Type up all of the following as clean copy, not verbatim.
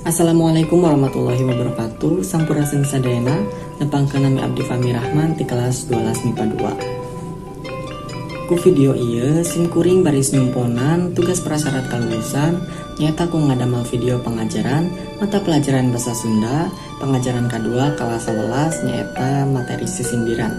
Assalamualaikum warahmatullahi wabarakatuh. Sampurasun sadayana. Nepangkeun, nami abdi Fahmi Rahman ti kelas 12 MIPA 2. Ku video ieu sim kuring baris nyumponan tugas prasyarat kalulusan, nyaeta ku ngadamel video pengajaran mata pelajaran bahasa Sunda pengajaran kedua kelas 11, nyaeta materi sisindiran.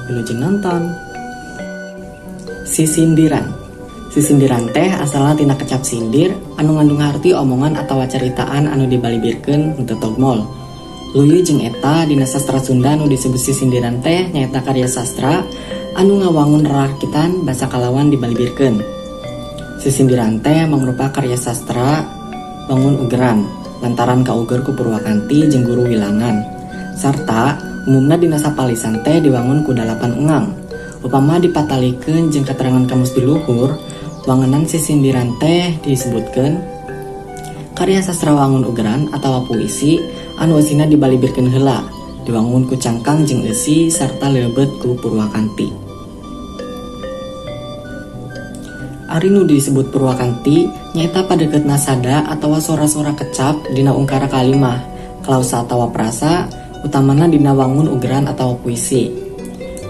Wilujeng nonton. Sisindiran. Sisindiran teh asalna tina kecap sindir anu ngandung harti omongan atau caritaan anu dibalibirkeun henteu togmol. Luyu jeung eta, dina sastra Sunda nu disebut sisindiran teh nyaeta karya sastra anu ngawangun rarakitan basa kalawan dibalibirkeun. Sisindiran teh mangrupa karya sastra wangun ugeran lantaran kauger ku purwakanti jeung guru wilangan. Sarta umumna dina sapalisan teh diwangun ku dalapan engang. Upama dipatalikeun jeung keterangan kamus di luhur, wangenan sisindiran teh disebutkeun karya sastra wangun ugeran atau puisi anu eusina dibalibirkeun heula, diwangun ku cangkang jeung eusi sarta leubet ku purwakanti. Ari nu disebut purwakanti nyaeta padeukeutna sada atawa sora-sora kecap dina ungkara kalimah, klausa atawa prasa, utamana dina wangun ugeran atawa puisi.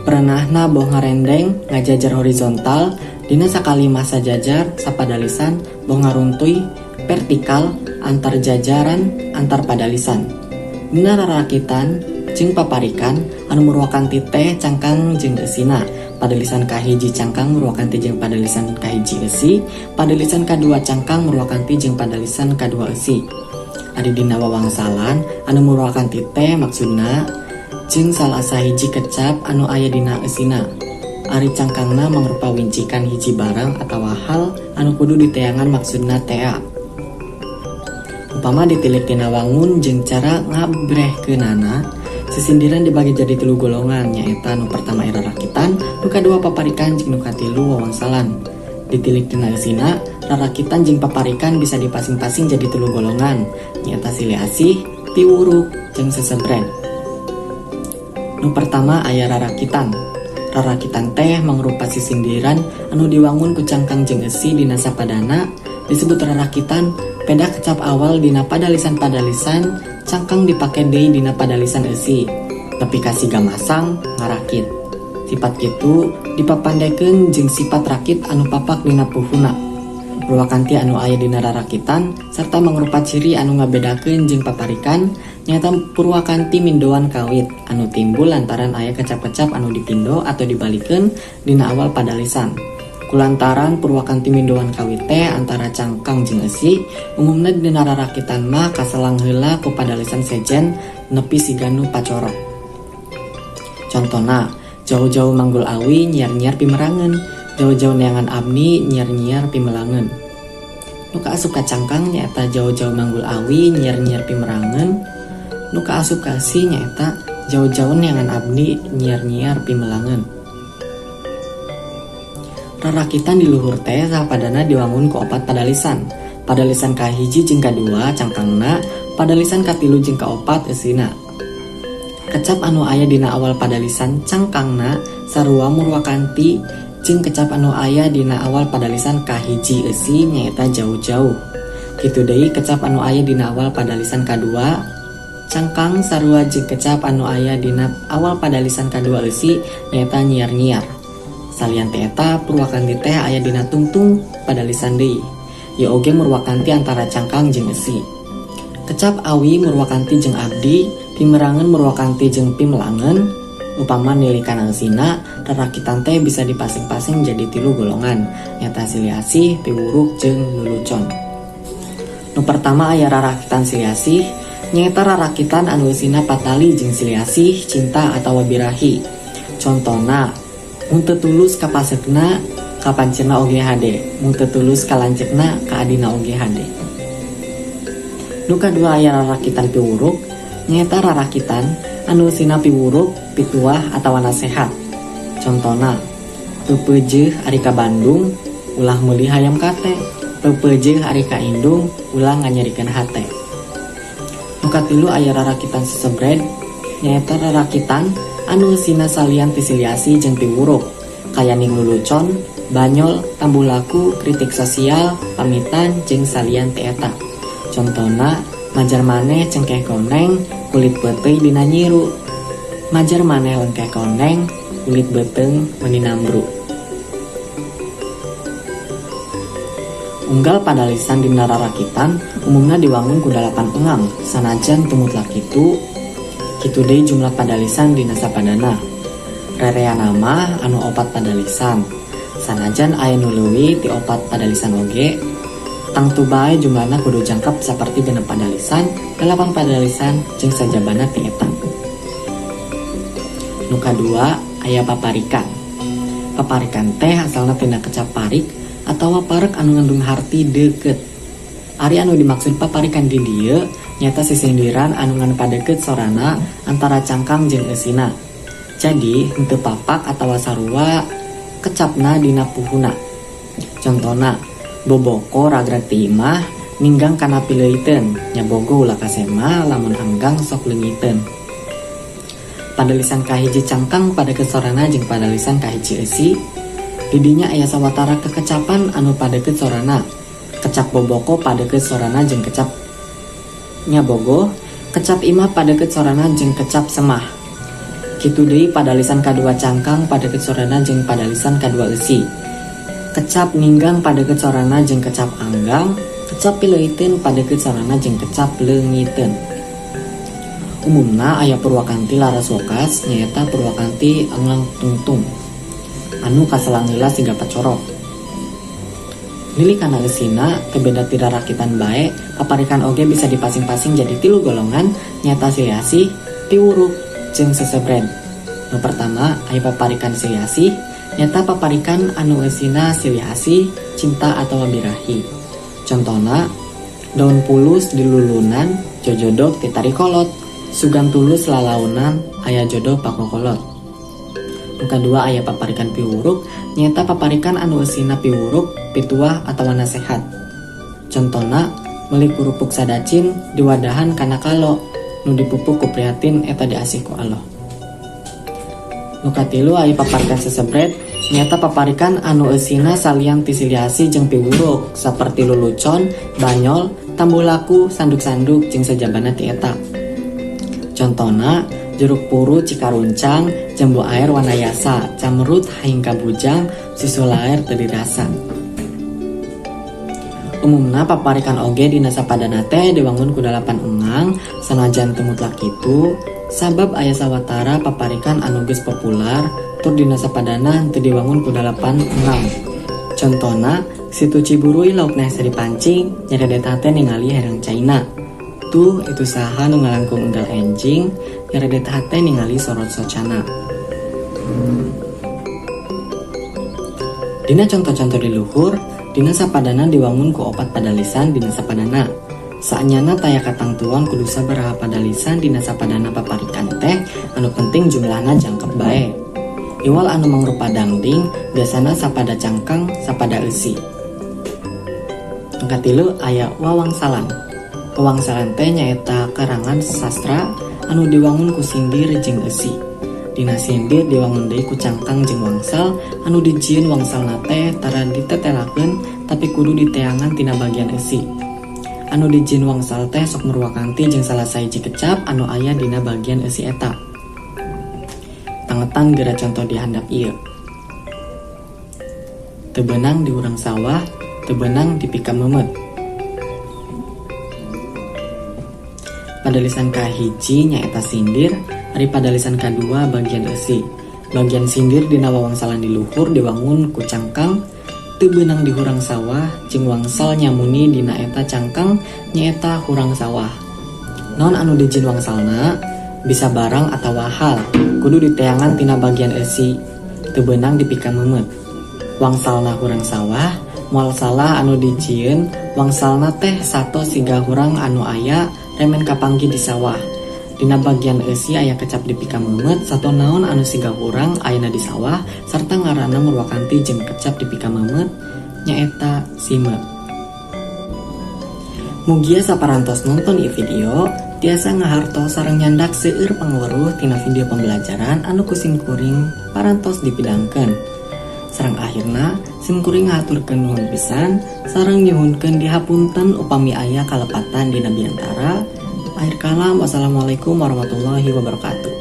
Perenahna boh ngarendeng ngajajar horizontal dina sakalimah sajajar sapadalisan, boh ngaruntuy vertikal antar jajaran antar padalisan. Dina rarakitan jeung paparikan, anu murwakanti teh cangkang jeung eusina. Padalisan kahiji cangkang murwakanti jeung padalisan kahiji eusi, padalisan kadua cangkang murwakanti jeung padalisan kadua eusi. Ari dina wawangsalan, anu murwakanti teh maksudna jeung salah sahiji kecap anu aya dina eusina. Ari cangkangna mangrupa wincikan hiji barang atawa hal anu kudu diteangan maksudna tea. Upama ditilik tina wangun jeung cara ngabrehkeunana, sisindiran dibagi jadi tilu golongan, nyaeta nu pertama rarakitan, nu kadua paparikan, jeung nu katilu wawangsalan. Ditilik tina eusina, rarakitan jeung paparikan bisa dipasing-pasing jadi tilu golongan, nyaeta silih asih, piwuruk, jeung sesebren. Nu pertama aya rarakitan. Rarakitan teh mangrupa sisindiran anu diwangun ku cangkang jeung eusi dina sapadana. Disebut rarakitan pedah kecap awal dina padalisan-padalisan cangkang dipake deui dina padalisan eusi nepi ka siga masang ngarakit. Sifat kitu dipapandekeun jeung sifat rakit anu papak dina puhuna. Purwakanti anu aya dina rarakitan sarta mangrupa ciri anu ngabedakeun jeung paparikan nyaeta purwakanti mindoan kawit anu timbul lantaran aya kecap-kecap anu dipindo atau dibalikeun dina awal padalisan. Kulantaran purwakanti mindoan kawit teh antara cangkang jeung eusi, umumna dina rarakitan mah kaselang heula ku padalisan sejen nepi siga nu pacorok. Contona, jauh-jauh manggul awi nyiar-nyiar pimerangeun, jauh-jauh neangan abdi nyiar-nyiar pimelangeun. Nu kaasup ka cangkang nyaeta jauh-jauh manggul awi nyiar-nyiar pimerangeun, nu kaasup ka eusi nyaeta jauh-jauh neangan abdi nyiar-nyiar pimelangeun. Rarakitan di luhur teh sapadana diwangun ku opat padalisan. Padalisan kahiji jeung kadua cangkangna, padalisan katilu jeung kaopat eusina. Kecap anu aya dina awal padalisan cangkangna sarua murwakanti jeung kecap anu aya dina awal padalisan kahiji eusi, nyaeta jauh-jauh. Kitu deui, kecap anu aya dina awal padalisan kadua cangkang sarua jeung kecap anu aya dina awal padalisan kadua eusi, nyaeta nyiar-nyiar. Salian ti eta, purwakanti teh aya dina tungtung padalisan deui. Ieu oge murwakanti antara cangkang jeung eusi. Kecap awi murwakanti jeung abdi, pimerangeun murwakanti jeung pimelangeun. Upama nilikan eusina, rarakitan teh bisa dipasing-pasing jadi tilu golongan, nyaeta silih asih, piwuruk, jeung lulucon. Nu pertama aya rarakitan silih asih, nyaeta rarakitan anu eusina patali jeung silih asih, cinta atawa birahi. Contona, mun teu tulus ka paseukna, ka pancerna oge hade, mun teu tulus ka lanceukna, ka adina oge hade. Nu kadua aya rarakitan piwuruk, nyaeta rarakitan anu eusina piwuruk, pituah atawa nasehat. Contona, peupeujeuh ari ka Bandung ulah meuli hayam kate, peupeujeuh ari ka indung ulah nganyerikeun hate. Nu katilu aya rarakitan sesebred, nyaeta rarakitan anu eusina salian ti silih asih jeung piwuruk, kayaning lulucon, banyol, tambuh laku, kritik sosial, pamitan, jeung salian ti eta. Contona, Majar maneh cengkeh koneng, kulit peuteuy dina nyiru. Majar maneh lengkeh koneng, kulit beuteung meuni nambru. Unggal padalisan dina rarakitan umumna diwangun ku dalapan engang, sanajan teu mutlak kitu, kitu deui jumlah padalisan dina sapadana. Rereana mah anu opat padalisan, sanajan aya nu leuwih ti opat padalisan oge, tangtu bae jumlahna kudu jangkep saperti 6 padalisan, 8 padalisan, jeung sajabana ti eta. Nu kadua aya paparikan. Paparikan teh asalna tina kecap parik atawa parek anu ngandung harti deukeut. Ari anu dimaksud paparikan di dieu nyaeta sisindiran anu ngan padeukeut sorana antara cangkang jeung eusina. Jadi henteu papak atawa sarua kecapna dina puhuna. Contona, boboko ragrag ti imah ninggang kana pileuiteun, nyabogo ulah kasema lamun anggang sok leungiteun. Padalisan kahiji cangkang padeukeut sorana jeung padalisan kahiji eusi, di dinya aya sawatara kekecapan anu padeukeut sorana. Kecap boboko padeukeut sorana jeung kecap nyabogo, kecap imah padeukeut sorana jeung kecap semah. Kitu deui padalisan kadua cangkang padeukeut sorana jeung padalisan kadua eusi. Kecap ninggang padeukeut sorana jeung kecap anggang, kecap pileuiteun padeukeut sorana jeung kecap leungiteun. Umumna aya purwakanti laras wakas nyaeta purwakanti engang tungtung anu kaselang lila siga pacorok. Nili kana eusina teu beda ti rarakitan bae, paparikan oge bisa dipasing-pasing jadi 3 golongan nyaeta silih asih, piwuruk, jeung sesebred. Nu pertama aya paparikan silih asih, nyaeta paparikan anu eusina silih asih, cinta atawa birahi. Contona, daun pulus dilulunan, jojodog titari kolot, sugan tulus lalaunan, aya jodoh pakokolot. Nu kadua aya paparikan piwuruk, nyaeta paparikan anu eusina piwuruk, pituah atawa nasehat. Contona, meuli kurupuk sadacin diwadahan kana kalo, nu dipupuk ku prihatin eta diasih ku Allah. Nu katilu aya paparikan sesebret, nyaeta paparikan anu eusina salian ti silih asih jeung piwuruk saperti lulucon, banyol, tambuh laku, sanduk-sanduk jeung sajabana ti eta. Contona, jeruk puru cikaruncang, jambu air wanayasa, camrut haing kabujang, susu laer teu dirasa. Umumna paparikan oge dina sapadana teh diwangun ku 8 engang, sanajan teu mutlak kitu, sabab aya sawatara paparikan anu geus popular tur dina sapadana teu diwangun ku 8 engang. Contona, situ Ciburuy laukna hese dipancing, nyaredet hate ningali herang caina. Tuh itu saha nu ngalangkung enggal enjing, nyaredet hate ningali sorot socana. Dina conto-conto di luhur, dina sapadana diwangun ku 4 padalisan dina sapadana. Saenyana taya katangtuan kudu sabaraha padalisan dina sapadana paparikan teh, anu penting jumlahna jangkep bae. Iwal anu mangrupa dangding, biasana sapada cangkang, sapada eusi. Nu katilu aya wawangsalan. Wawangsalan teh nyaeta karangan sastra anu diwangun ku sindir jeung eusi. Dina sindir diwangun deui ku cangkang jeung wangsal anu dijieun wangsalna teh tara ditetelakeun tapi kudu diteangan tina bagian eusi. Anu dijieun wangsal teh sok murwakanti jeung salah sahiji kecap anu aya dina bagian eusi eta. Tangetan geura contoh di handap ieu. Teu beunang di urang sawah, teu beunang di pikameumeup. Padalisan kahiji nyaeta sindir, ari padalisan kadua bagian eusi. Bagian sindir dina wawangsalan di luhur diwangun ku cangkang, teu beunang di hurang sawah, jeung wangsal nyamuni dina eta cangkang nyaeta hurang sawah. Naon anu dijieun wangsalna? Bisa barang atawa hal, kudu diteangan tina bagian eusi, teu beunang dipikameumeup. Wangsalna hurang sawah, moal salah anu dijieun wangsalna teh sato siga hurang anu aya remen kapanggih di sawah. Dina bagian eusi aya kecap dipikameumeup sato naon anu siga hurang ayana di sawah sarta ngaranna murwakanti jeung kecap dipikameumeup nyaeta simeut. Mugia saparantos nonton ieu video, tiasa ngahartos sareng nyandak seueur pangaweruh tina video pembelajaran anu kusim kuring parantos dipidangkeun. Sareng akhirna sim kuring ngahaturkeun nuhun pisan sareng nyuhunkeun dihapunten upami aya kalepatan dina biantara. Akhir kalam, wassalamualaikum warahmatullahi wabarakatuh.